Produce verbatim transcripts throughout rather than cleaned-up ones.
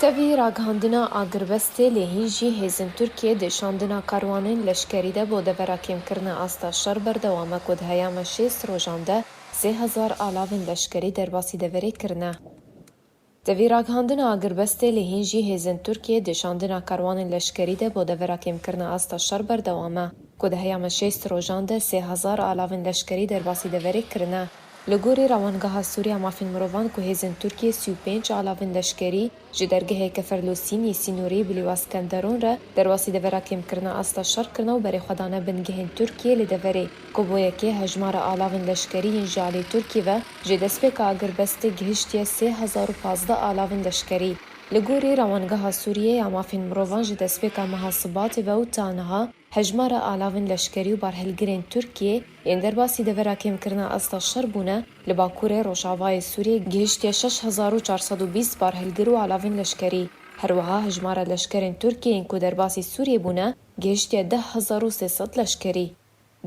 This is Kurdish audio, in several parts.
Tevî ragihandina agirbestê lê hîn jî hêzên Tirkiyê di şandina karwanên leşkerî de bo devera kêmkirina asta şer berdewam e ku di heyama şêst rojan de sê hezar alavên leşkerî derbasî deverê kirine. Tevî ragihandina agirbestê lê hîn jî hêzên Tirkiyê di şandina karwanên leşkerî de bo devera kêmkirina asta şer berdewam e ku di heyama şêst rojan de sê hezar alavên leşkerî derbasî deverê kirine. Li gorî Rewangeha Sûrî ya Mafên Mirovan ku hêzên Tirkiyê sî û pênc alavên leşkerî ji dergehê Keferlosîn yê sînorî bi Lîwa Skenderon re derbasî devera kêmkirina asta şer kirine û berê xwe dane bingehên Tirkiyê li deverê ku bo yekê hejmara alavên leşkerî yên ji alî Tirkiyê ve ji destpêka agirbestê gihiştiye sê hezar û pazdeh alavên leşkerî. Li gorî Rewangeha Sûriyê ya Mafên Mirovan ji destpêka meha Sibatê ve û ta niha hejmara alavên leşkerî û barhilgirên Tirkiyê yên derbasî devera kêmkirina asta şer bûne li Bakurê Rojavayê Sûriyê gihiştiye şeş hezar û çar sed û bîst barhilgir û alavên leşkerî. Her wiha hejmara leşkerên Tirkiyê yên ku derbasî Sûriyê bûne gihiştiye deh hezar û sê sed leşkerî.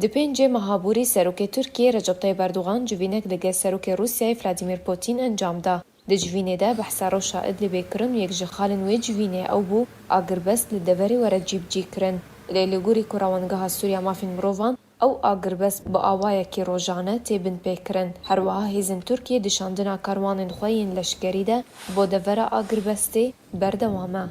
Di pêncê meha borî Serokê Tirkiyê Recep Tayyip Erdogan civînek li gel Serokê Rûsyayê Vladimir Putin encam da. Di civînê de behsa rewşa Idlibê kirin û yek ji xalên wê civînê ew bû agirbest li deverê were cîbicîkirin. Lê li gorî ku Rewangeha Sûrî ya Mafên Mirovan, ew agirbest bi awayekî rojane tê binpêkirin. Her wiha hêzên Tirkiyê di şandina karwanên xwe yên leşkerî de bo devera agirbestê berdewam e.